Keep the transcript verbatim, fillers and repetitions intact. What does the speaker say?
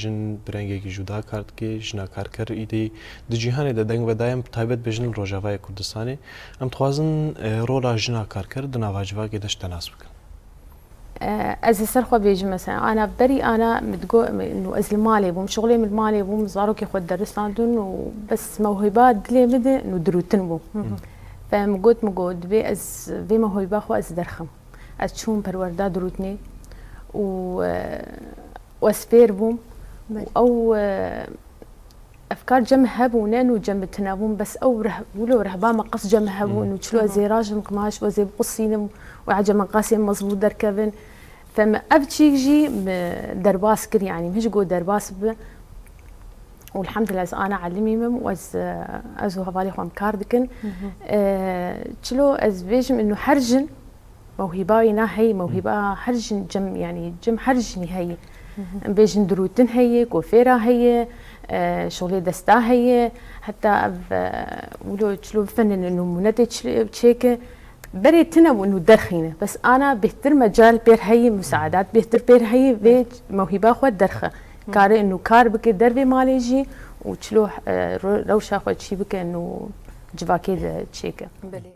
Jin bi rengekî cuda kar dike, jina karker îdî di cîhanê de deng vedayem, bi taybet bêjin li Rojavayê Kurdistanê. Em dixwazin, e, rola jina karker di nava civakê de ji te nas bikin. Ez li ser xwe bêjim, mesela, ana berî ana min digo, min, ez li malê bûm, şixulê min li malê bûm, zarokê xwe dideristandin û bes mewhiba dilê min de nû dirûtin bû. Fe min got, min got, divê ez vê mewhiba xwe ez derxim. Ez çûm perwerda dirûtinê û, e, û ez fêr bûm. Û ew, e, Efkar cem hebûne nû cem bi tine bûn, bes ew reh-, wilo rehba me qas cem hebûn û çilo ez ê rajim qimaş, ez ê biqusînim û ece min qasên mezbût derkevin. Fe min ev çîk jî min derbas kir, yanî min ji got derbas bi. Û elhamdülillah ez ana elimî min û ez, ez û hevalê xwe em kar dikin. E, çilo ez bêjim inu her jin mewhîba wî na heyî, mewhîba her jin cem, yanî cem her jinî heyî. Em bêjin dirûtin heyî, kofêra heyî, e, şolê desta heyî, heta ev, e, wilo çilo bifenin inu mûnetê çi-, çêke. Berê tine bû inu derxîne. Bes ana bêhtir mecal pêr heyî, musaadat bêhtir pêr heyî, vê mewhîba xwe derxe. Kare inu kar bike dervê malê jî û çilo, e, ro-, rewşa xwe çî bike inu civakê de çêke. Belê.